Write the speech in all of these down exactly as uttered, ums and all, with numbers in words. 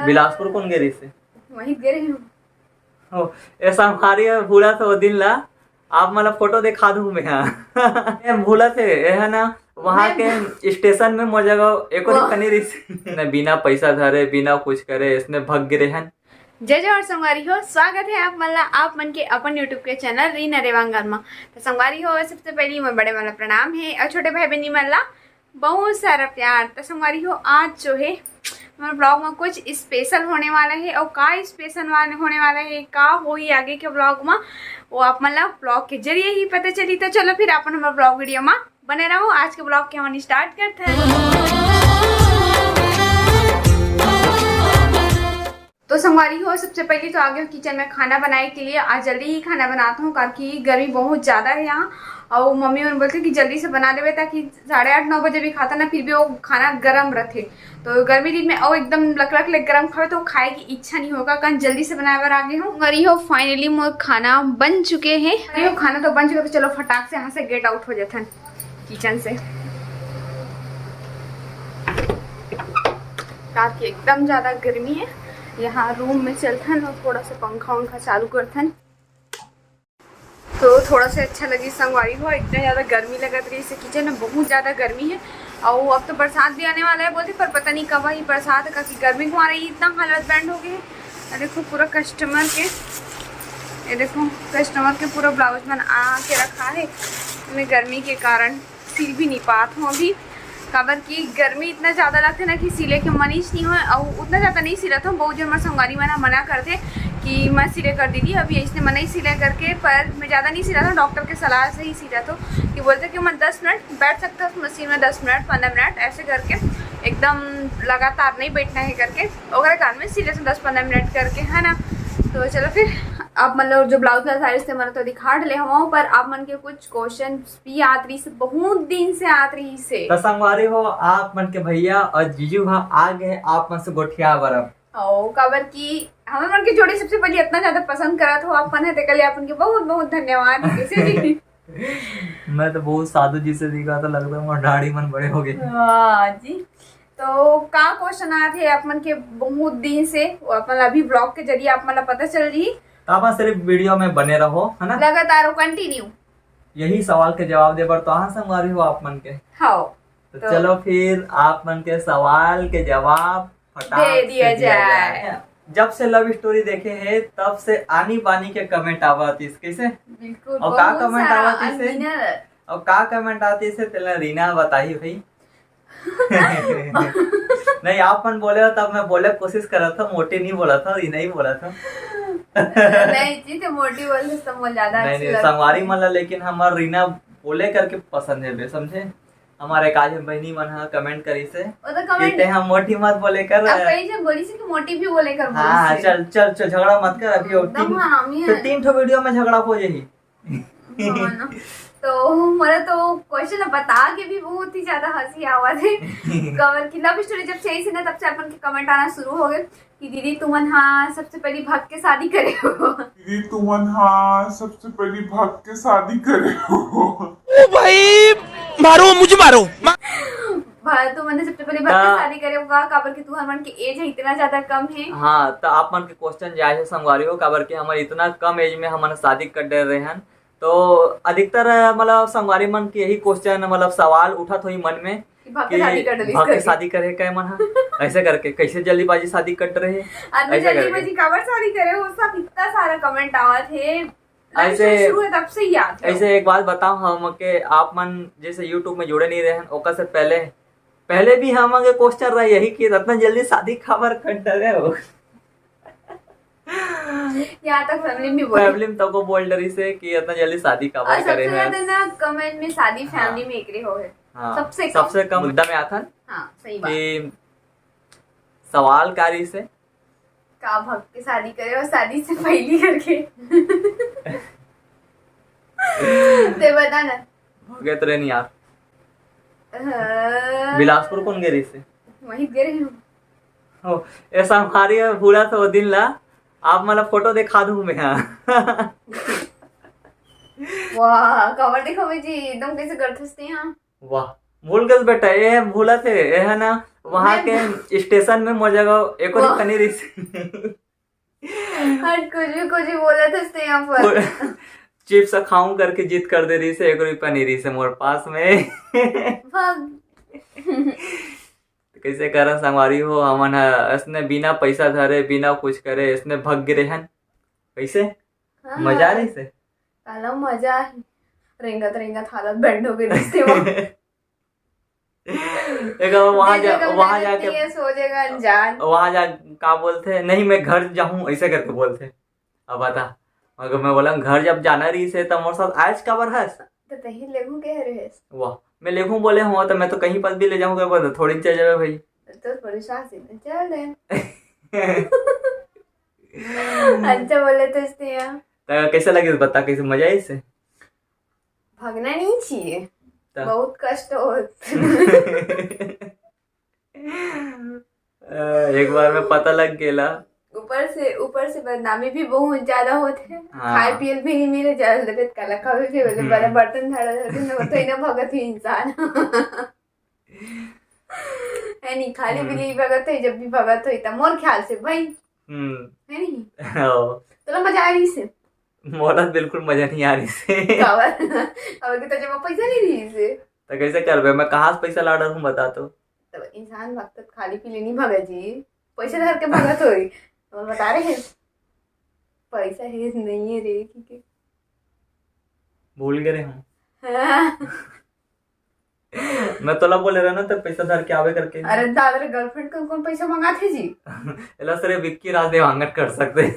बिलासपुर कोन गे रहिस हे? वहीं गे रहे हूँ। हो, ए संगवारी हो, भूला थे वो दिन ला, आप मन ला फोटो दिखा दूँ मैं, हाँ। ए भूला थे, ए है ना, वहाँ मैं के स्टेशन में मोर जगह एको वो रिक्शा नहीं रहिस। ने बिना पैसा धरे, बिना कुछ करे, इसने भग गिरे हैं। जय जोहार संगवारी हो, स्वागत है आप मन ला, आप मन के अपन YouTube के चैनल रीना रेवांगल मा। तो संगवारी हो, सबसे पहली मोर बड़े मन ला प्रणाम है और छोटे भाई बहनी मन ला बहुत सारा प्यार। तो संगवारी हो, आज जो है हमारे ब्लॉग में कुछ स्पेशल होने वाला है और का स्पेशल वाले होने वाला है, का होई आगे के ब्लॉग में, वो आप मन ला ब्लॉग के जरिए ही पता चली। तो चलो फिर अपन हमारे ब्लॉग वीडियो में बने रहो। आज के ब्लॉग के हमन स्टार्ट करते हैं। तो संगवारी हो, सबसे पहले तो आ गए किचन में खाना बनाए के लिए। आज जल्दी ही खाना बनाता हूँ, क्योंकि गर्मी बहुत ज़्यादा है यहाँ। और मम्मी मन बोलते कि जल्दी से बना देवे, ताकि साढ़े आठ नौ बजे भी खाता ना, फिर भी वो खाना गरम रहते। तो गर्मी दिन में और एकदम लकलक ले गरम खावे, तो खाए की इच्छा नहीं होगा, कारण जल्दी से बनाए बर आ गए हूँ। संगवारी हो, फाइनली मोर खाना बन चुके हैं। अरे, वो खाना तो बन चुके, तो चलो फटाक से यहाँ से गेट आउट हो जाते हैं किचन से। रात की एकदम ज़्यादा गर्मी है। यहाँ रूम में चलथन और थोड़ा सा पंखा उंखा चालू करथन। तो थोड़ा सा अच्छा लगी संगवारी हो, इतना ज़्यादा गर्मी लगत रही से किचन में, बहुत ज़्यादा गर्मी है। और अब तो बरसात भी आने वाला है बोलते, पर पता नहीं कब आई बरसात, क्योंकि गर्मी के मारे ही इतना हालत बैंड हो गई है। ये देखो पूरा कस्टमर के, ये देखो कस्टमर के पूरा ब्लाउज मन आ के रखा है, मैं गर्मी के कारण सिल भी नहीं पात हूँ अभी, काबर कि गर्मी इतना ज़्यादा लगथे ना कि सिले के मन ही नहीं होय। और उतना ज़्यादा नहीं सिलत हूँ, बहुत जन मोर संगवारी मन ह मना करथे कि मत सिले कर दीदी, अभी ऐसने मन नहीं सिले करके, पर मैं ज़्यादा नहीं सिलत हूँ, डॉक्टर के सलाह से ही सिलत हूँ कि बोलते कि मैं दस मिनट बैठ सकता हूँ मशीन में, दस मिनट, पन्द्रह मिनट ऐसे करके, एकदम लगातार नहीं बैठना है करके, ओकरे कारण में सिले से दस पन्द्रह मिनट करके, है ना। तो चलो फिर, आप मन ला जो ब्लाउज ला साड़ी से मन तो दिखा डले हूँ, पर आप मन के कुछ क्वेश्चन भी आत रही से, बहुत दिन से आत रही से। तो संगवारी हो, आप मन के भैया और जीजू हा आ गए आप मन से गोठिया बर अब। ओ, काबर कि हमर मन के जोड़ी सबसे पहले इतना ज्यादा पसंद करत हो आप मन है, तेकर लिए आप मन के बहुत बहुत धन्यवाद। कैसे जी? मैं तो बहुत साधु जी से दिखा था, लगता है मोर दाढ़ी मन बड़े हो गए। वाह जी। तो का क्वेश्चन आत है आप मन के बहुत दिन से, वो अपन अभी ब्लॉग के जरिए आप मन ला पता चल रही। तो आप सिर्फ वीडियो में बने रहो, है ना? लगातार वो कंटिन्यू। यही सवाल के जवाब दे बर तो हाँ संगवारी हो आप मन के। हाँ। तो तो चलो फिर आप मन के सवाल के जवाब फटाक दे से दिया दिया जाए। जाए। जब से लव स्टोरी देखे है तब से आनी बानी के कमेंट आवत इस, कैसे? बिल्कुल, और का बहुत कमेंट सारा आवत इस? अनगिनत। और का कमेंट आती से तेला रीना बताही भाई। नहीं, आप मन बोले हो तब मैं बोले कोशिश करत था, मोटी नहीं बोला था, रीना ही बोला था। नहीं जी, तो मोटी बोल तो मोला ज्यादा नहीं, अच्छी नहीं, लगती संगवारी है। मन ला लेकिन हमार रीना बोले करके पसंद है बे, समझे? हमारे काज में बहनी मन हा कमेंट करी से वो तो कि कमेंट ते हम मोटी मत बोले कर। अब कई जन बोली से कि मोटी भी बोले कर, हाँ, बोली से। चल, चल, चल, झगड़ा मत कर, अभी वो एकदम तीन, हरामी फिर है। तीन ठो वीडियो में झगड़ा हो जाही। हाँ ना। तो मोला तो क्वेश्चन बता के भी बहुत ही ज्यादा हंसी आवत है। काबर कि लव स्टोरी जब से आई से ना, तब से अपन के कमेंट आना शुरू हो गए कि दीदी तुमन हा सबसे पहली भग के शादी करे हो। दीदी तुमन हा सबसे पहली भग के शादी करे हो। ओ भाई, मारो मुझे, मारो। भाई तुमन सबसे पहली भग के हाँ। शादी करे हो का? काबर कि तुहर मन के एज है इतना ज्यादा कम है। हाँ, तो आप मन के क्वेश्चन जायज है संगवारी हो, काबर कि हमर इतना कम एज में हमन शादी कर डरे रहन। तो अधिकतर, मतलब, संगवारी मन के यही क्वेश्चन, मतलब, सवाल उठत होही मन में कि भग के कि शादी कर डरिस भग के करके। शादी करे का मन हा, ऐसे करके कैसे जल्दीबाजी शादी कर रहे, आदमी ऐसे करके। जल्दीबाजी काबर शादी करे हो, सब इतना सारा कमेंट आवत है। ऐसे शुरू है तब से ही आत है। ऐसे एक बात बताओ हम के, आप मन जैसे YouTube में जुड़े नहीं रहे, ओकर से पहले, पहले भी हम के क्वेश्चन रहा यही कि इतना जल्दी शादी काबर कर डरे हो? यहाँ तक फैमिली में बोले। फैमिली में तो को बोल डरी से कि इतना जल्दी शादी काबर और करे सबसे है? ज्यादा ना कमेंट में शादी हाँ। फैमिली में एकरे हो है। हाँ, सबसे कम। सबसे कम मुद्दा में आता है हाँ, सही बात। कि सवाल कारी से का भग के शादी करे और शादी से पहली करके। ते बता ना। भगत रहे नहीं यार। हाँ। बिलासपुर कोन गे रहिस हे? वहीं गे रहे हूँ। हो, ऐसा हमारी भूला था वो दिन ला, आप मन ला फोटो दिखा दूँ मैं, हाँ। वाह, कवर देखो भाई जी, एकदम कैसे गलत हंसते हैं। वाह, भूल गए बेटा, ये है भूला थे, ये है ना, वहाँ के स्टेशन में मोर जगह एको रिहिस पनीर। हट, कुछ भी, कुछ भी बोलत हस ते यहाँ पर। चिप्स खाऊं करके जिद कर दे रहिस हे, एको पनीर से मोर पास में। भाग। कइसे करन संगवारी हो, हमन ह असने बिना पैसा धरे, बिना कुछ करे, असने भग गे रेहन। कइसे? हाँ। मजा आ रहिस हे? काला मजा आही। रेंगत रेंगत हालत bad हो गे रिहिस हे वो। एक बार वहाँ जा, वहाँ जाके सो जाएगा अनजान। वहाँ जा, का बोलथे, "नहीं, मैं घर जाहूँ," ऐसे करके बोलथे। अब बता, अगर मैं बोला, "घर जब जाना रहिस हे, त मोर साथ आयेच काबर हस?" तो तही लेगू कह रहे हस। वाह, मैं लेगू बोले हूँ, तो मैं तो कहीं पर भी ले जाऊँ, कर बोल, "थोड़ी चल जावे भाई।" तो थोड़ी सांस ही चल दे। अच्छा बोले तो इसने यार। तो कैसे लगे, बता, कैसे मजा आइस हे? भागना नहीं चाहिए, त? बहुत कष्ट होत। अ, एक बार में पता लग गेला। ऊपर से, ऊपर से बदनामी भी बहुत ज्यादा होत हे। हाँ। खाए पियल भी नहीं मिले, ज्यादा तबियत काला खावे के बोले, हम्म। बड़ा बर्तन झाड़ा झाड़ते ना, तो ही ना भगत ही इंसान। है नहीं, खाली हम्म। बिली भगत है, जब भी भगत होई त मोर ख्याल से भाई। हम्म। है नहीं? हाँ। तोला मजा आ रहिस हे? मोला बिल्कुल मजा नहीं आ रहिस हे। काबर? अब के तो जब पैसा नहीं रहिस हे। तो कैसे करबे? मैं कहाँ से पैसा ला डालूं, बता तो। तब इंसान भगत खाली पीली नहीं भगा जी, पैसे धर के भगत होई। तो बता रहे हैं, पैसा है नहीं है रे, ठीक है। भूल गए हम। हाँ। मैं तोला बोले रहे ना, तो पैसा धर के आवे करके। अरे दादा रे, girlfriend को कौन पैसा मंगाथे जी? एला सिर्फ विक्की राज देवांगन कर सकथे।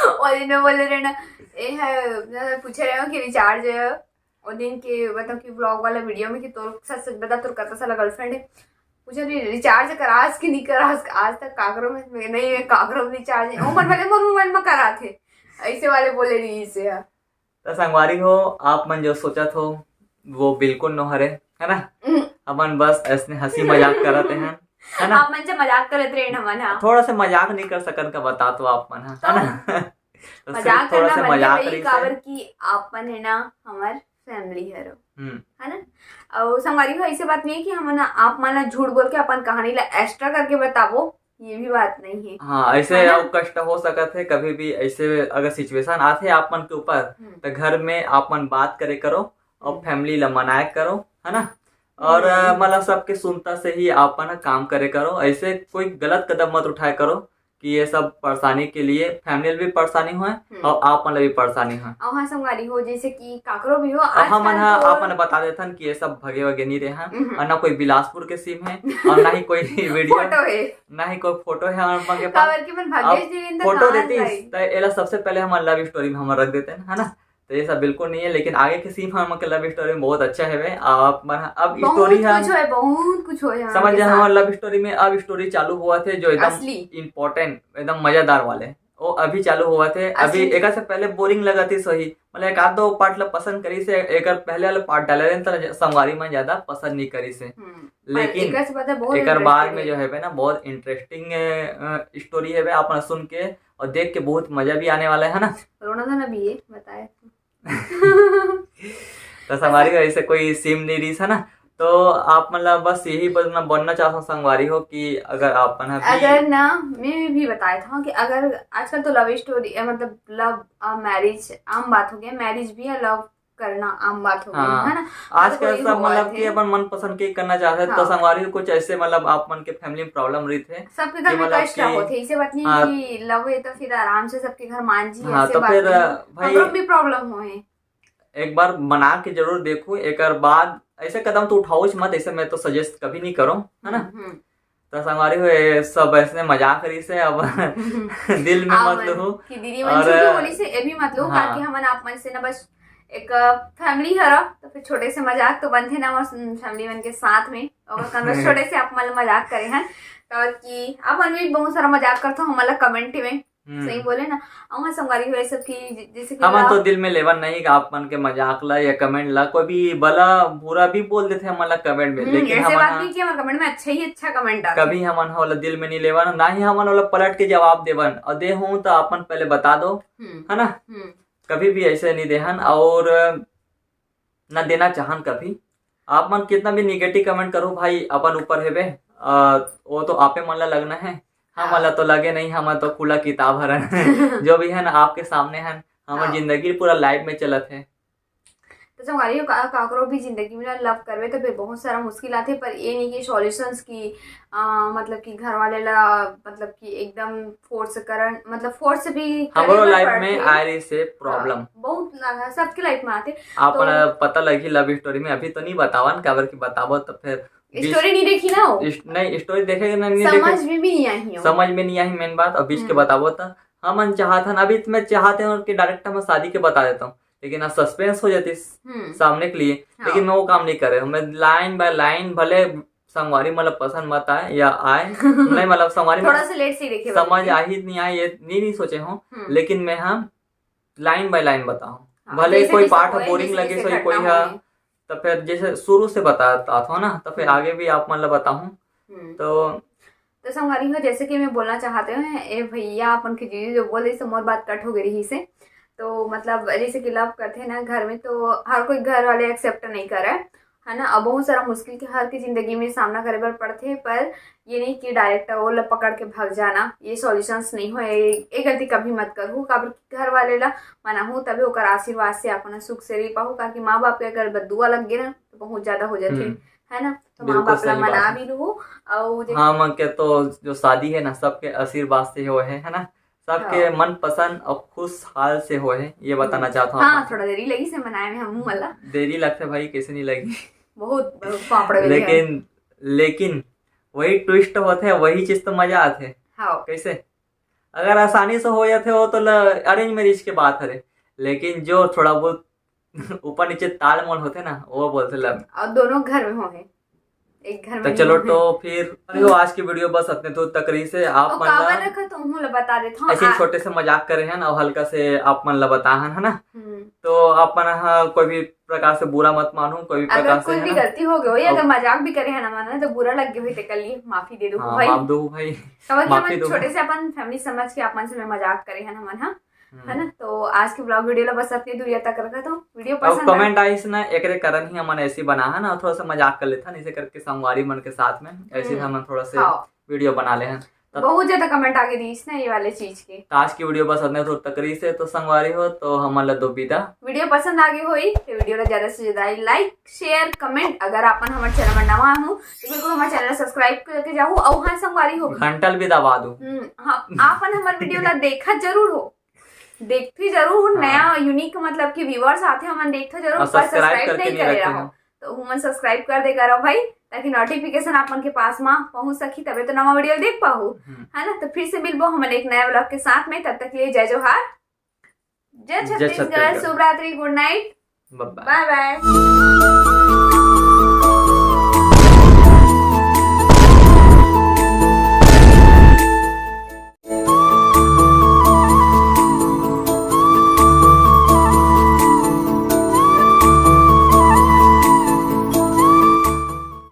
और इन्हें बोले रहे ना, ए है, मैं पूछे रहे हो कि recharge है, और दिन के, मतलब कि vlog वाला video में कि तोर सच सच बता, तोर कतना साला girlfriend है? पूछे रहे, recharge करास कि नहीं करास? आज तक काकरो में, में नहीं है, काकरो में recharge है। ओ मन वाले मोर mobile में कराथे, ऐसे वाले बोले रहिस हे। त संगवारी हो, आप मन जो सोचत हो, वो बिल्कुल नो हरे, है ना? हम्म। अपन बस ऐसने हंसी मजाक करत हन, है ना? आप मन से मजाक करत रहे हमन हा। थोड़ा से मजाक नहीं कर सकन का, बता तो आप मन हा, है ना? तो तो सिर्फ मजाक थोड़ा करना से बनथे मजाक भाई, रहिस हे। काबर कि आप मन है ना, हमर family हरो, हम्म। है ना? और संगवारी हो, ऐसे बात नहीं है कि हमन आप मन ला झूठ बोल के अपन कहानी ला extra करके बताबो, ये भी बात नहीं है, हाँ, ऐसे है ना? अउ कष्ट हो सकत है, कभी भी ऐसे अगर situation आथे आप मन के ऊपर, हम्म। तो घर में आप मन बात करे करो और हम्म। Family ला मनाए करो, है ना? और, हम्म। अ, मतलब सबके सुनता से ही आप मन काम करे करो, ऐसे कोई गलत कदम मत उठाए करो कि ये सब परेशानी के लिए family ला भी परेशानी होए हम्म। और आप मन ला भी परेशानी होए। और हाँ संगवारी हो, जैसे कि काकरो भी हो, और आजकल हमन हा तो आप मन ला बता देथन कि ये सब भगे वगे नहीं रहे हैं हम्म। और ना कोई बिलासपुर के सीम है और ना ही कोई video फोटो है। ना ही कोई फोटो है हमन के पास। काबर कि मन अब भागेश देवेंद्र फोटो कहाँ देतीस, जाई? त एला सबसे पहले हमन love story में हमन रख देते हैं, है ना? तो ये सब बिल्कुल नहीं है, लेकिन आगे के सीन हमन के love story में बहुत अच्छा है। आप मन अब बहुत story हम कुछ होए, बहुत कुछ होए हमन समझ के जाए, साथ। हमर love story में अब story चालू हुआ थे, जो एकदम असली। Important, एकदम मजेदार वाले, वो अभी चालू हुआ थे। अभी असली। एकर से पहले boring लगा थी सही, मतलब एक आध दो part ला पसंद करिस हे, एकर पहले वाला part डाले रहे, त संगवारी मन ज्यादा पसंद नहीं करिस हे। हम्म। लेकिन एकर से पता बहुत एकर बाद interesting में है। जो है ना, बहुत interesting, अ, story है, आप मन सुन के और देख के बहुत मजा भी आने वाला है ना। रोना धोना भी है, बताए तो। तो संगवारी हो, ऐसे कोई सीन नहीं रहिस हे ना, तो आप मन ला बस यही बोलना, बोलना चाहता हूँ संगवारी हो कि अगर आप मन हा भी अगर ना, मैं भी बताए था कि अगर आजकल तो love story, अ, मतलब love, अ, marriage आम बात हो गया, marriage भी या love करना आम बात हो गई, हाँ। है ना? आजकल वही सब हुआ मतलब है। कि अपन मनपसंद के करना चाहते हैं, तो हाँ। संगवारी हो कुछ ऐसे मतलब आप मन के family में problem रही थे सबके घर कि में मतलब कष्ट कि होते, इसे बात नहीं हाँ। कि love है तो फिर आराम से सबके घर मान जी, हाँ, ऐसे तो बात फिर नहीं। भाई हमरो भी problem हुए। एक बार बना के जरूर देखो, एकर बाद ऐसे कदम तो उठाओ मत, ऐसे मैं तो suggest कभी नहीं करूँ, है ना? हम्म, हम्म। तो संगवारी हो, ये सब ऐसे मजाक रही से, अब दिल में आ, मत लो। कि दीदी मन और झूठ बोली से, ये भी मत लो, हाँ। ताकि हमन आप मन से ना बस एक family हरा, तो फिर छोटे से मजाक तो बनते ना, बस family मन के साथ में, और बस छोटे से आप मन मजाक करे हैं, तो कि आप मन भी बहुत सारा मजाक करते हो, हमला comment में हम्म। सही बोले ना। अउ हाँ, संगवारी हो, ये सब की ज-, जैसे कि हमन ला- तो दिल में लेवन नहीं, आप मन के मजाक ला या comment ला, कोई भी भला बुरा भी बोल देते हमन ला comment में, हम्म, लेकिन ऐसे हमन बात हा नहीं कि हमर comment में अच्छा ही अच्छा comment आथे। कभी हमन हा ओला दिल में नहीं लेवन, ना ही हमन ओला पलट के जवाब देवन, और दे हूँ तो आप मन पहले बता दो, हम्म। है ना? हम्म। कभी भी ऐसे नहीं देहन, और ना देना चाहन कभी। आप मन कितना भी negative comment करो भाई, अपन ऊपर हेबे, अ, वो तो आपे मन ला लगना है, हमन ला तो लगे नहीं, हमन तो खुला किताब हरन। जो भी है ना, आपके सामने हन, हमर जिंदगी पूरा लाइव में चलत है। तो संगवारी हो, का-, काकरो भी जिंदगी में ना लव करबे तो फिर बहुत सारा मुश्किल आथे, पर ये नहीं कि सॉल्यूशंस की, अ, मतलब कि घर वाले ला, मतलब कि एकदम फोर्स करन, मतलब फोर्स भी करे हमरो बर लाइफ में पड़थे। आए रहिस हे प्रॉब्लम। हाँ, बहुत लगा, सबके लाइफ में आथे। आप तो पता लगी लव स्टोरी में, अभी तो नहीं बतावन, काबर कि बताबो तो फिर बीच स्टोरी नहीं देखी ना हो। इस-, नहीं, स्टोरी देखे ना, नहीं देखे। समझ में भी नहीं आही हो। समझ में नहीं आही मेन बात। अब बीच के हम्म। बताबो तो हमन चाहत हन, अभी तो मैं चाहते हूँ कि डायरेक्ट हम शादी के बता देता हूँ, लेकिन आज सस्पेंस हो जातीस हम्म। सामने के लिए, हाँ। लेकिन मैं वो काम नहीं कर रहे हूँ। मैं लाइन बाय लाइन, भले संगवारी मतलब पसंद मत आए या आए, नहीं मतलब संगवारी थोड़ा मतलब सा लेट से देखे समझ वाली। आही नहीं आए, ये नहीं, नहीं सोचे हूँ, हम्म। लेकिन मैं हाँ लाइन बाय लाइन बताऊँ। हाँ, भले जैसे कोई कि पार्ट सब बोरिंग जैसे लगे, जैसे सोई कोई घटना हा, होही। तो फिर जैसे शुरू से बताता था ना, तो फिर हम्म। आगे भी आप मतलब बताऊँ। हम्म। तो तो संगवारी हो, जैसे कि मैं बोलना चाहते हूँ, ए भैया अपन के जीजू जो बोल रही से मोर बात कट हो गई रही से। तो मतलब जैसे कि लव करते हैं ना घर में, तो हर कोई घर वाले एक्सेप्ट नहीं करे, है ना। अब बहुत सारा मुश्किल के हर की जिंदगी में सामना करे बर पड़थे, पर ये नहीं कि डायरेक्ट वो ला पकड़ के भाग जाना, ये सॉल्यूशंस नहीं हो। ये, ये गलती कभी मत करू, काबर कि घर वाले ला मनाहू, तभी ओकर आशीर्वाद से अपन सुख से रह पाहू, काकि माँ बाप के अगर बददुआ लग गए ना, तो बहुत ज्यादा हो जाथे, हम्म। है ना। तो माँ बिल्कुल बाप ला सही बात मना है। भी लूहू, और जैसे हाँ, मन के तो जो शादी है ना, सबके आशीर्वाद से हो है, है ना, सबके हाँ। मनपसंद और खुशहाल से हो है, ये बताना हम्म। चाहता हूँ हाँ, आप। थोड़ा देरी लगी से मनाए में हमू वाला। देरी लगथे भाई, कैसे नहीं लगी? बहुत, बहुत पापड़ बेले है। लेकिन, लेकिन वही ट्विस्ट होथे, वही चीज तो मजा आथे। हाँ। कैसे? अगर आसानी से हो जाथे, वो तो ल-, अरेंज मैरिज के बात हरे, लेकिन जो थोड़ा बहुत ऊपर नीचे तालमोल होथे ना, वो बोलथे लव। और दोनों घर में हो है, एक घर तो में चलो, नहीं हो है। तो फिर अरे हो, आज की वीडियो बस अतने दूर तक रही से। आप और मन ला काबर रखा तो उहू ला बता देत हूँ। ऐसे ही आ- छोटे से मजाक करे हन और हल्का से आप मन ला बताहन, है ना? हम्म। तो आप मन ह कोई भी प्रकार से बुरा मत मानू, कोई भी अगर प्रकार से, कोई है भी ना? गलती हो गई हो या और अगर मजाक भी करे है ना मन, तो बुरा लग गई हो, तेकर लिए माफी दे दो हाँ, भाई। माफ दो भाई। काबर कि माफी हमन दो। छोटे से अपन फैमिली समझ के अपन से मैं मजाक करे है ना मन, हाँ? हम्म। है ना? तो आज के ब्लॉग वीडियो ला बस अतने दूरिया तक रखा तो वीडियो अब पसंद आए। कमेंट आइस ना, एकरे कारण ही हमन ऐसे बना है ना, थोड़ा सा मजाक कर लेथन, ऐसे करके संगवारी मन के साथ में, ऐसे हम्म। हमन थोड़ा से हाँ। वीडियो बना ले हैं। तब बहुत ज्यादा कमेंट आगे दीस ना ये वाले चीज के। तो आज की वीडियो बस अतने दूर तक रही से, तो संगवारी हो, तो हमन ला दो विदा। वीडियो पसंद आगे होई, तो वीडियो ला ज्यादा से ज्यादा लाइक, शेयर, कमेंट। अगर आपन हमर चैनल में नवा हो, तो बिल्कुल हमर चैनल ला सब्सक्राइब करके जाहू। और हाँ संगवारी हो, घंटल भी दबा दो। हम्म, हाँ, आपन हमर वीडियो ला देखा जरूर हो, देखते जरूर, हाँ। नया यूनिक मतलब कि व्यूअर्स आथे, हमन देखते जरूर, और पर सब्सक्राइब सब्सक्राइब करके नहीं नहीं करे करते रहो। हैं। तो उमन सब्सक्राइब कर दे करो भाई, ताकि नोटिफिकेशन आप मन के पास में पहुंच सकी, तबे तो नवा वीडियो देख पाहू, हम्म। है ना? तो फिर से मिलबो हमन एक नया व्लॉग के साथ में, तब तक के लिए जय जोहार, जय जय छत्तीसगढ़, छत्तीसगढ़। शुभ रात्रि, गुड नाइट, बाय बाय। बाय बाय।